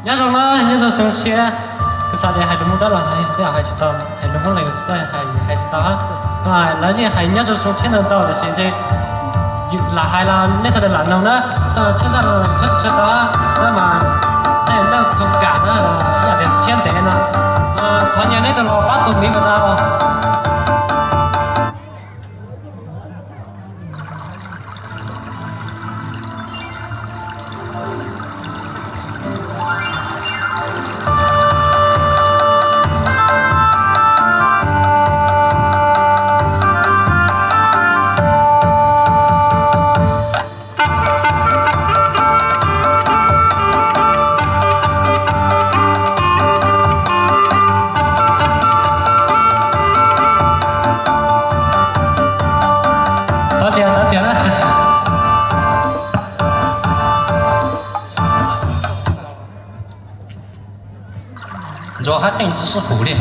Nyob zoo na, nyob zoo xyoo tshiab. Kuv xav tias hais lus Hmoob dab los hais, tej zaum hais tsis tau, hais lus Hmoob Lees hais, hais tsis tau. Lawv yeej hais nyob zoo xyoo tshiab ntau ntau, tiam sis ntshe lam hais los nej sawv daws lam mloog na. Txhob txhob txhob txhob tau, tab mas tej leej thoo kam na, ib yam tias tshiab ntev no. Thov nyias neb tug los pab tus miv puas tau? Tov tiag, tov tiag. Ntxuav hab qeej tsis sib pum li.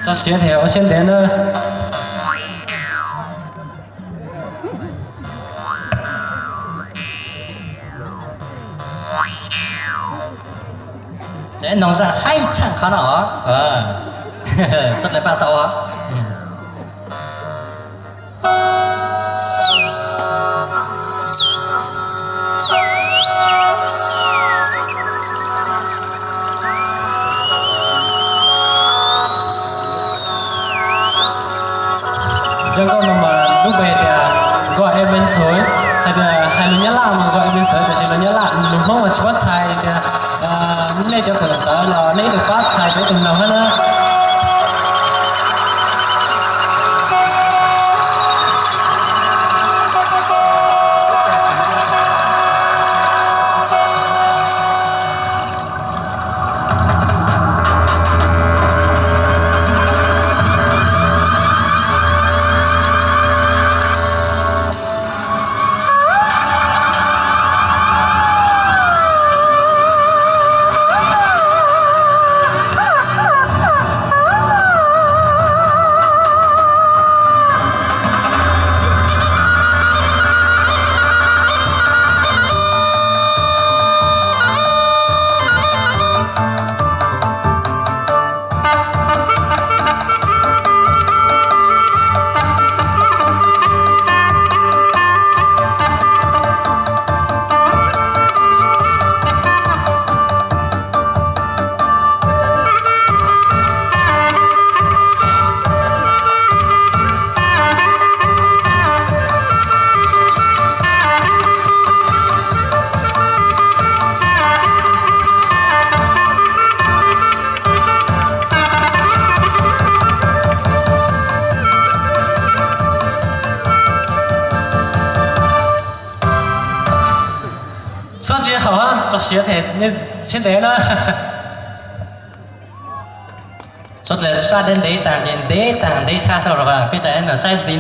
Tso siab thiab ua siab ntev na. Ces noog zaj haib tshaj qhov no os. Sawv daws pab tau. Zaj nkauj no mas lub npe tias Nkauj Ev Ven Xwv, hais tias hais lus Nyab Laj mas Nkauj Ev Ven Xwv, tiam sis lus Nyab Laj, lus Hmoob mas tsis paub txhais tias nej cov kawm ntawv los nej ib tug pab txhais rau ib tug mloog hab na. Tub tsis haum, tso siab thiab, siab ntev na. Sawv daws sab deb ntev tag ces ntev tag ntev tag tau los peb rov saib ntxiv na.